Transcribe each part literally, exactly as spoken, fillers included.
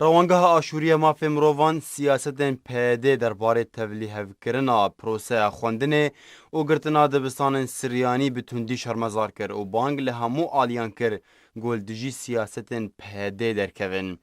Rewangeha Aşûrî ya Mafê Mirovan siyasetên P Y D derbarê tevlîhevkirina proseya xwendinê û girtina dibistanên Siryanî bi tundî şermezar kir û bang li hemû aliyan kir ku li dijî siyasetên P Y D derkevin.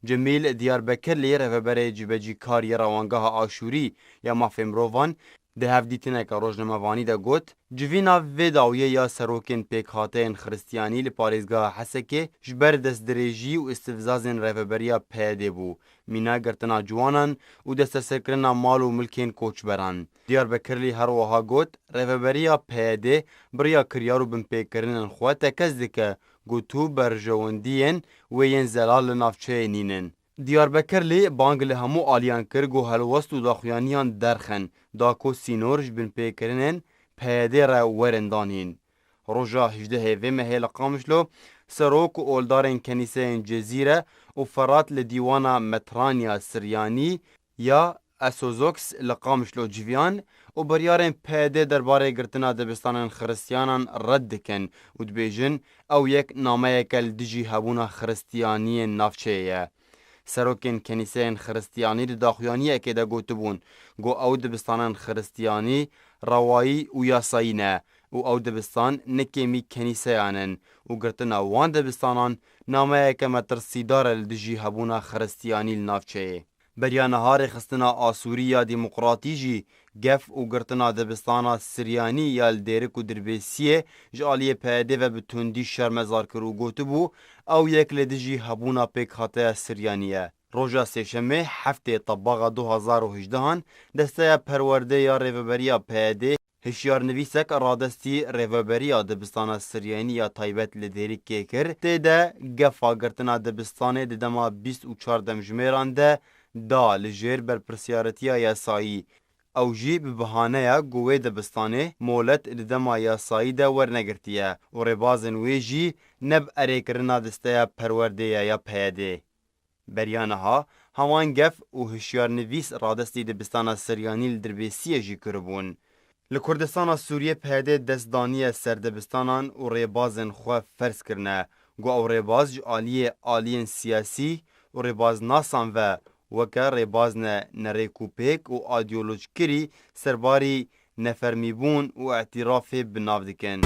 Cemîl Diyarbekirlî, rêveberê cîbecîkar yê Rewangeha Aşûrî ya Mafê Mirovan, di hevdîtineke rojnamevanî de got, civîna vê dawiyê ya serokên pêkhateyên Xiristiyanî li parêzgeha Hesekê ji ber destdirêjî û îstifzazên rêveberiya P Y D bû, mîna girtina ciwanan û desteserkirina mal û milkên koçberan. Diyarbekirlî her wiha got, rêveberiya P Y D bi riya kiryar û binpêkirinên xwe tekez dike ku tu berjewendiyên wê yên zelal li navçeyê nînin. Diyarbekirlî bang li hemû aliyan kir ku helwest û daxuyaniyan derxin, da ku sînor ji binpêkirinên P Y D re werin danîn. Roja hejdehê vê mehê li Qamişlo, serok û oldarên kenîseyên Cezîre û Ferat li dîwana Metranya Siryanî ya Esozoks li Qamişlo civiyan û biryarên P Y D derbarê girtina dibistanên Xiristiyanan red dikin û dibêjin, ew yek nameyeke li dijî hebûna Xiristiyaniyên navçeyê ye. Serokên kenîseyên Xiristiyanî di daxuyaniyekê de gotibûn ku ew dibistanên Xiristiyanî rewayî û yasayî ne û ew dibistan ne kêmî kenîseyan in û girtina wan dibistanan nameyeke metirsîdar e li dijî hebûna Xiristiyanî li navçeyê. Beriya niha Rêxistina Asûrî ya Demokratî jî gef û girtina dibistana Siryanî ya li Dêrik û Dirbêsiyê ji aliyê P Y D ve bi tundî şermezar kir û gotibû, ew yek li dijî hebûna pêkhateya Siryanî ye. Roja Sêşemê, heftê Tebaxa du hazar û hejdehan, Desteya Perwerdê ya Rêveberiya P Y D hişyarnivîsek radestî Rêveberiya Dibistana Siryanî ya Taybet li Dêrikê kir. Tê de gefa girtina dibistanê di dema bîst û çar demjimêran de da li jêr berpirsiyaretiya yasayî. Ew jî bi bihaneya ku wê dibistanê molet di dema yasayî de wernegirtiye û rêbazên wê jî ne bi erêkirina Desteya Perwerdê ye ya P Y D. Beriya niha, heman gef û hişyarnivîs radestî dibistana Siryanî li Dirbêsiyê jî kiribûn. Li Kurdistana Sûriyê P Y D dest daniye ser dibistanan û rêbazên xwe ferz kirine, ku ew rêbaz ji aliyê aliyên siyasî û rêbaznasan ve weke rêbazne nerêkûpêk û adyolojkirî serbarî nefermîbûn û îtirafê bi nav dikin.